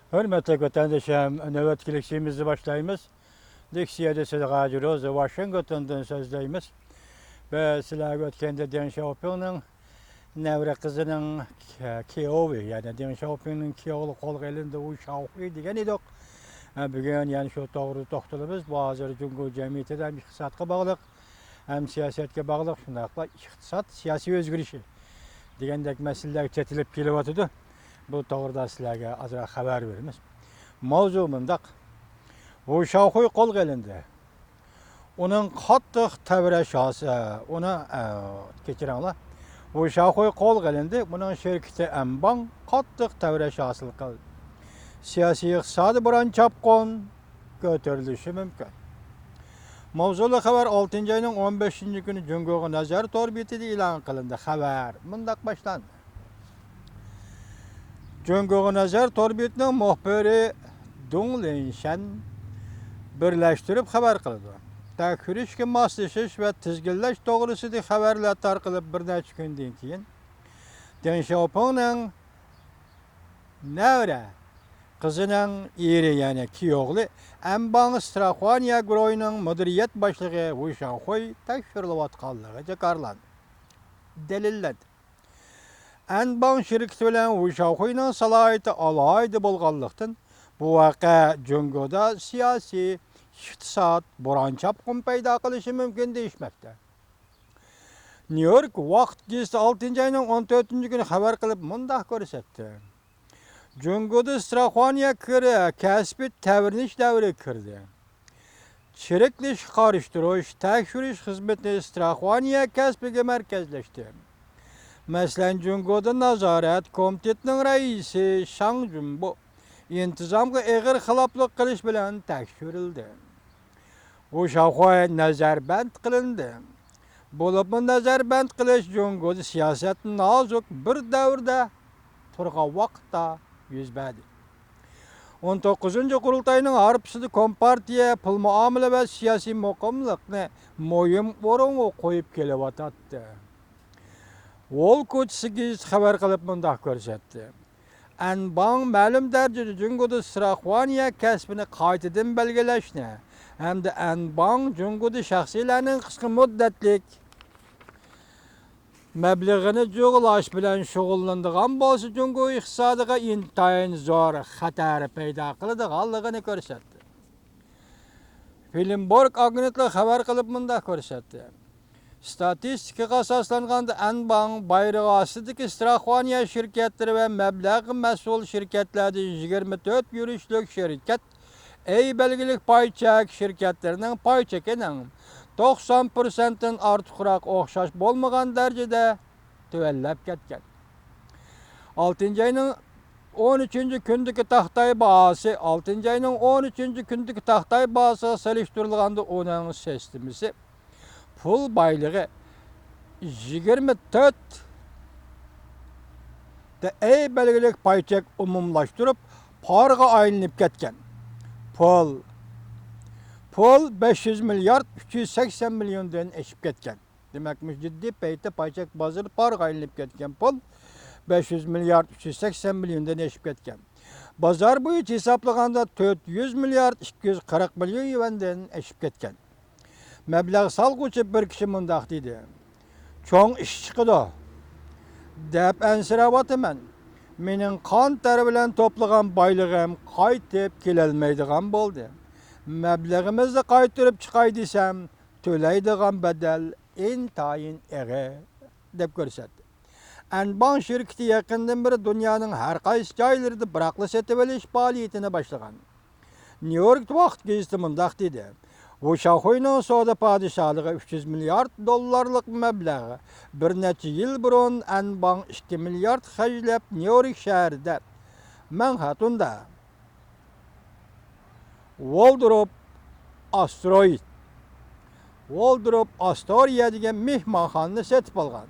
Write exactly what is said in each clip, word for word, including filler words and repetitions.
ھۆرمەتلىك ۋەتەندىشىم، نۆۋەتتىكى لېكسىيىمىزنى باشلايمىز. لېكسىيەدە سىزگە ھاجى روزا ۋاشىنگتوندىن سۆزلەيمىز. بىز سىلەرگە ئۆتكەندە دېڭ شياۋپىڭنىڭ نەۋرە قىزىنىڭ كى-، كىيوۋى، يەنى دېڭ شياۋپىڭنىڭ كىيوۋى قولغا ئېلىندى، ۋۇ شاۋخۇي دېگەن ئىدۇق. ھە، بۈگۈن يەنە شۇ توغرىدا توختىلىمىز. بۇ ھازىر جۇڭگو جەمئىيىتىدە ھەم ئىقتىسادقا باغلىق، ھەم سىياسەتكە باغلىق، شۇنداقلا ئىقتىساد، سىياسىي ئۆزگىرىشى دېگەندەك مەسىلىلەرگە چېتىلىپ كېلىۋاتىدۇ. بۇ توغرىدا سىلەرگە ئازراق خەۋەر بېرىمىز. ماۋزۇ مۇنداق. ۋۇ شاۋخۇي قولغا ئېلىندى. ئۇنىڭ قاتتىق تەۋرەش ھاسىل، ئۇنى، ئە، كەچۈرۈڭلار. ۋۇ شاۋخۇي قولغا ئېلىندى. بۇنىڭ شىركىتى ئەنباڭ قاتتىق تەۋرەش ھاسىل قىلدى. سىياسىي ئىقتىسادىي بوران چاپقۇن كۆتۈرۈلۈشى مۇمكىن. ماۋزۇلۇق خەۋەر ئالتىنچى ئاينىڭ ئون بەشىنچى كۈنى جۇڭگوغا نەزەر تور بېتىدە ئېلان قىلىندى. خەۋەر مۇنداق باشلاندى. جۇڭگوغا نەزەر تور بېتىنىڭ مۇخبىرى دۇڭ لىنشەن بىرلەشتۈرۈپ خەۋەر قىلىدۇ. تەكشۈرۈشكە ماسلىشىش ۋە تىزگىنلەش توغرىسىدىكى خەۋەرلەر تارقىلىپ بىر نەچچە كۈندىن كېيىن، دېڭ شياۋپىڭنىڭ نەۋرە قىزىنىڭ ئېرى، يەنى كىيوغلى ئەنباڭ ستراخوانىيە گۇرۇھىنىڭ مۇدىرىيەت باشلىقى ۋۇ شاۋخۇي تەكشۈرۈلۈۋاتقانلىقى جاكارلاندى، دەلىللەندى. ئەنباڭ شىركىتى بىلەن ۋۇ شاۋخۇينىڭ سالاھىيىتى ئالاھىدە بولغانلىقتىن، بۇ ۋەقە جۇڭگودا سىياسىي، ئىقتىساد، بوران چاپقۇن پەيدا قىلىشى مۇمكىن دېيىشمەكتە. نيۇ يورك ۋاقىت گېزىتى ئالتىنچى ئاينىڭ ئون تۆتىنچى كۈنى خەۋەر قىلىپ مۇنداق كۆرسەتتى. جۇڭگودا ستراخوانىيە كىرى كەسپى تەۋرىنىش دەۋرىگە كىردى. چىرىكلىشىشكە قارشى تۇرۇش تەكشۈرۈش خىزمىتى ستراخوانىيە كەسپىگە مەركەزلەشتى. مەسىلەن، جۇڭگودا نازارەت كومىتېتىنىڭ رەئىسى شاڭ جۈنبو ئىنتىزامغا ئېغىر خىلاپلىق قىلىش بىلەن تەكشۈرۈلدى. ۋۇ شاۋخۇي نەزەربەند قىلىندى. بولۇپمۇ نەزەربەند قىلىش جۇڭگودا سىياسەت نازۇك بىر دەۋردە تۇرغان ۋاقىتتا يۈز بەردى. ئون توققۇزىنچى قۇرۇلتاينىڭ ھارپىسىدا كومپارتىيە پۇل مۇئامىلە ۋە سىياسىي مۇقىملىقنى مۇھىم ئورۇنغا قويۇپ كېلىۋاتاتتى. ۋول كوچىسى گېزىتى خەۋەر قىلىپ مۇنداق كۆرسەتتى. ئەنباڭ مەلۇم دەرىجىدە جۇڭگودا ستراخوانىيە كەسپىنى قايتىدىن بەلگىلەشنى ھەمدە ئەنباڭ جۇڭگودا شەخسلەرنىڭ قىسقا مۇددەتلىك مەبلىغىنى جۇغلاش بىلەن شۇغۇللىنىدىغان بولسا، جۇڭگو ئىقتىسادىغا ئىنتايىن زور خەتەر پەيدا قىلىدىغانلىقىنى كۆرسەتتى. بلومبېرگ ئاگېنتلىقى خەۋەر قىلىپ مۇنداق كۆرسەتتى. ستاتىستىكىغا ئاساسلانغاندا، ئەنباڭ بايرىقى ئاستىدىكى ستراخوانىيە شىركەتلىرى ۋە مەبلەغ مەسئۇل شىركەتلەردىن يىگىرمە تۆت يۈرۈشلۈك شىركەت ئەي بەلگىلىك پاي چەك شىركەتلىرىنىڭ پاي چېكىنىڭ توقسان پىرسەنتتىن ئارتۇقراق ئوخشاش بولمىغان دەرىجىدە تۆۋەنلەپ كەتكەن. ئالتىنچى ئاينىڭ ئون ئۈچىنچى كۈندىكى تاختاي باھاسى، ئالتىنچى ئاينىڭ ئون ئۈچىنچى كۈندىكى تاختاي باھاسىغا سېلىشتۇرۇلغاندا ئۇنىڭ سىستېمىسى پۇل بايلىقى يىگىرمە تۆت ئەي بەلگىلىك پاي چەك ئومۇملاشتۇرۇپ پارغا ئايلىنىپ كەتكەن. پۇل، پۇل بەش يۈز مىليارد ئۈچ يۈز سەكسەن مىليوندىن ئېشىپ كەتكەن. دېمەك، مۇشۇ جىددىي پەيتتە پاي چەك بازىرى پارغا ئايلىنىپ كەتكەن. پۇل بەش يۈز مىليارد ئۈچ يۈز سەكسەن مىليوندىن ئېشىپ كەتكەن. بازار بويىچە ھېسابلىغاندا تۆت يۈز مىليارد ئىككى يۈز قىرىق مىليون يۈەندىن ئېشىپ كەتكەن. مەبلەغ سالغۇچى بىر كىشى مۇنداق دېدى، چوڭ ئىش چىقىدۇ دەپ ئەنسىرەۋاتىمەن. مېنىڭ قان تەر بىلەن توپلىغان بايلىقىم قايتىپ كېلەلمەيدىغان بولدى. مەبلىغىمىزنى قايتۇرۇپ چىقاي دېسەم، تۆلەيدىغان بەدەل ئىنتايىن ئېغىر، دەپ كۆرسەتتى. ئەنباڭ شىركىتى يېقىندىن بېرى دۇنيانىڭ ھەر قايسى جايلىرىدا بىراقلا سېتىۋېلىش پائالىيىتىنى باشلىغان. نيۇ يورك ۋاقىت گېزىتى مۇنداق دېدى، ۋۇ شاخۇينىڭ سودا پادىشاھلىقى ئۈچ يۈز مىليارد دوللارلىق مەبلەغ بىر نەچچە يىل بۇرۇن ئەنباڭ ئىككى مىليارد خەجلەپ نيۇ يورك شەھىرىدە مانھەتتوندا ۋولدروپ ئاسترويىد، ۋولدروپ ئاستورىيە دېگەن مېھمانخانىنى سېتىپ ئالغان.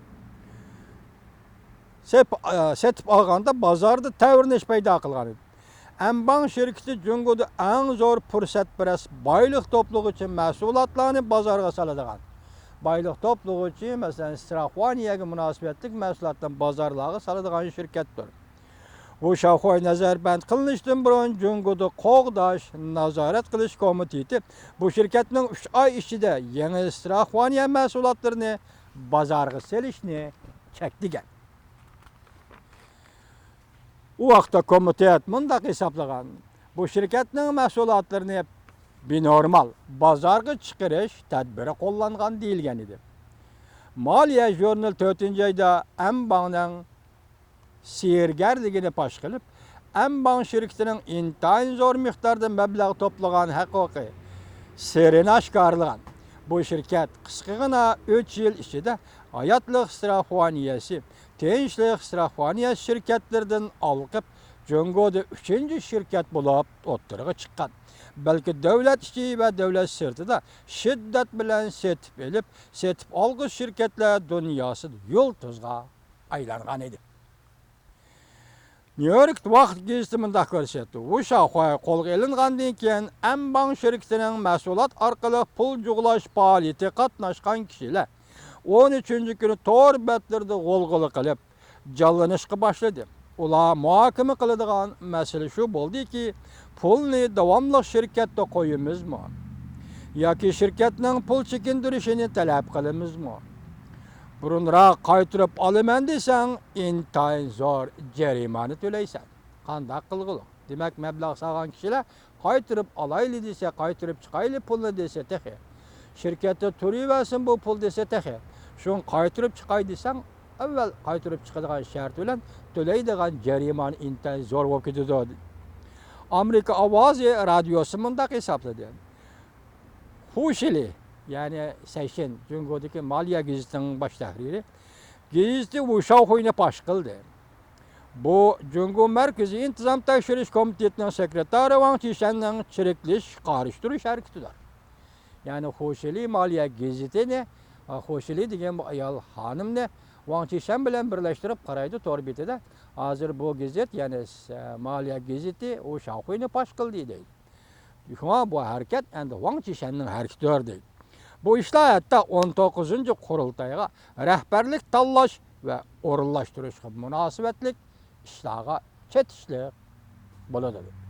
سېپ-، ئە، سېتىپ ئالغاندا بازاردا تەۋرىنىش پەيدا قىلغان ئىدى. ئەنباڭ شىركىتى جۇڭگودا ئەڭ زور پۇرسەتپەرەس بايلىق توپلىغۇچى مەھسۇلاتلارنى بازارغا سالىدىغان، بايلىق توپلىغۇچى، مەسىلەن، ستراخوانىيەگە مۇناسىۋەتلىك مەھسۇلاتلارنى بازارلارغا سالىدىغان شىركەتتۇر. ۋۇ شاۋخۇەي نەزەربەند قىلىنىشتىن بۇرۇن جۇڭگودا قوغداش، نازارەت قىلىش كومىتېتى بۇ شىركەتنىڭ ئۈچ ئاي ئىچىدە يېڭى ئىستراخوانىيە مەھسۇلاتلىرىنى بازارغا سېلىشنى چەكلىگەن. ئۇ ۋاقىتتا كومىتېت مۇنداق ھېسابلىغان، بۇ شىركەتنىڭ مەھسۇلاتلىرىنى بىنورمال بازارغا چىقىرىش تەدبىرى قوللانغان دېيىلگەن ئىدى. مالىيە ژۇرنىلى تۆتىنچى ئايدا ئەنباڭنىڭ سېھىرگەرلىكىنى پاش قىلىپ، ئەنباڭ شىركىتىنىڭ ئىنتايىن زور مىقداردا مەبلەغ توپلىغان ھەققى سىرىنى ئاشكارىلىغان. بۇ شىركەت قىسقىغىنا ئۈچ يىل ئىچىدە ھاياتلىق ئىستراخوانىيەسى، تىنچلىق ئىستراخوانىيەسى شىركەتلىرىدىن ھالقىپ، جۇڭگودا ئۈچىنچى شىركەت بولۇپ ئوتتۇرىغا چىققان. بەلكى دۆلەت ئىچى ۋە دۆلەت سىرتىدا شىددەت بىلەن سېتىپ ئېلىپ، سېتىپ ئالغۇچ شىركەتلەر دۇنياسىدا يۇلتۇزغا ئايلانغان ئىدى. نيۇ يورك ۋاقىت گېزىتى مۇنداق كۆرسەتتى، ۋۇ شاۋخۇەي قولغا ئېلىنغاندىن كېيىن، ئەنباڭ شىركىتىنىڭ مەھسۇلات ئارقىلىق پۇل جۇغلاش پائالىيىتى قاتناشقان كىشىلەر ئون ئۈچىنچى كۈنى تور بەتلىرىدە غۇلغۇلا قىلىپ، جانلىنىشقا باشلىدى. ئۇلار مۇھاكىمە قىلىدىغان مەسىلە شۇ بولدىكى، پۇلنى داۋاملىق شىركەتتە قويىمىزمۇ ياكى شىركەتنىڭ پۇل چېكىندۈرۈشىنى تەلەپ قىلىمىزمۇ؟ بۇرۇنراق قايتۇرۇپ ئالىمەن دېسەڭ، ئىنتايىن زور جەرىمانە تۆلەيسەن. قانداق قىلغۇلۇق؟ دېمەك، مەبلەغ سالغان كىشىلەر قايتۇرۇپ ئالايلى دېسە، قايتۇرۇپ چىقايلى پۇلنى دېسە تېخى، شىركەتتە تۇرۇۋەرسۇن بۇ پۇل دېسە تېخى، شۇڭا قايتۇرۇپ چىقاي دېسەڭ، ئەۋۋەل قايتۇرۇپ چىقىدىغان شەرت بىلەن تۆلەيدىغان جەرىمانە ئىنتايىن زور بولۇپ كېتىدۇ. ئامېرىكا ئاۋازى رادىيوسى مۇنداق ھېسابلىدى. خۇ شىلى، يەنى سەيشىن، جۇڭگودىكى مالىيە گېزىتىنىڭ باش تەھرىرى، گېزىتى ۋۇ شاۋخۇينى پاش قىلدى. بۇ جۇڭگو مەركىزىي ئىنتىزام تەكشۈرۈش كومىتېتىنىڭ سېكرېتارى ۋاڭ چىشەننىڭ چىرىكلىشىش قارشى تۇرۇش ھەرىكىتىدۇر. يەنى خۇ شىلى مالىيە گېزىتىنى، خۇ شىلى دېگەن بۇ ئايال خانىمنى ۋاڭ چىشەن بىلەن بىرلەشتۈرۈپ قارايدۇ تور بېتىدە. ھازىر بۇ گېزىت، يەنى س-، مالىيە گېزىتى ۋۇ شاۋخۇينى پاش قىلدى دەيدۇ. شۇڭا بۇ ھەرىكەت ئەمدى ۋاڭ چىشەننىڭ ھەرىكىتىدۇر دەيدۇ. بۇ ئىشلار ھەتتا ئون توققۇزىنچى قۇرۇلتايغا رەھبەرلىك تاللاش ۋە ئورۇنلاشتۇرۇشقا مۇناسىۋەتلىك ئىشلارغا چېتىشلىق بولىدۇ.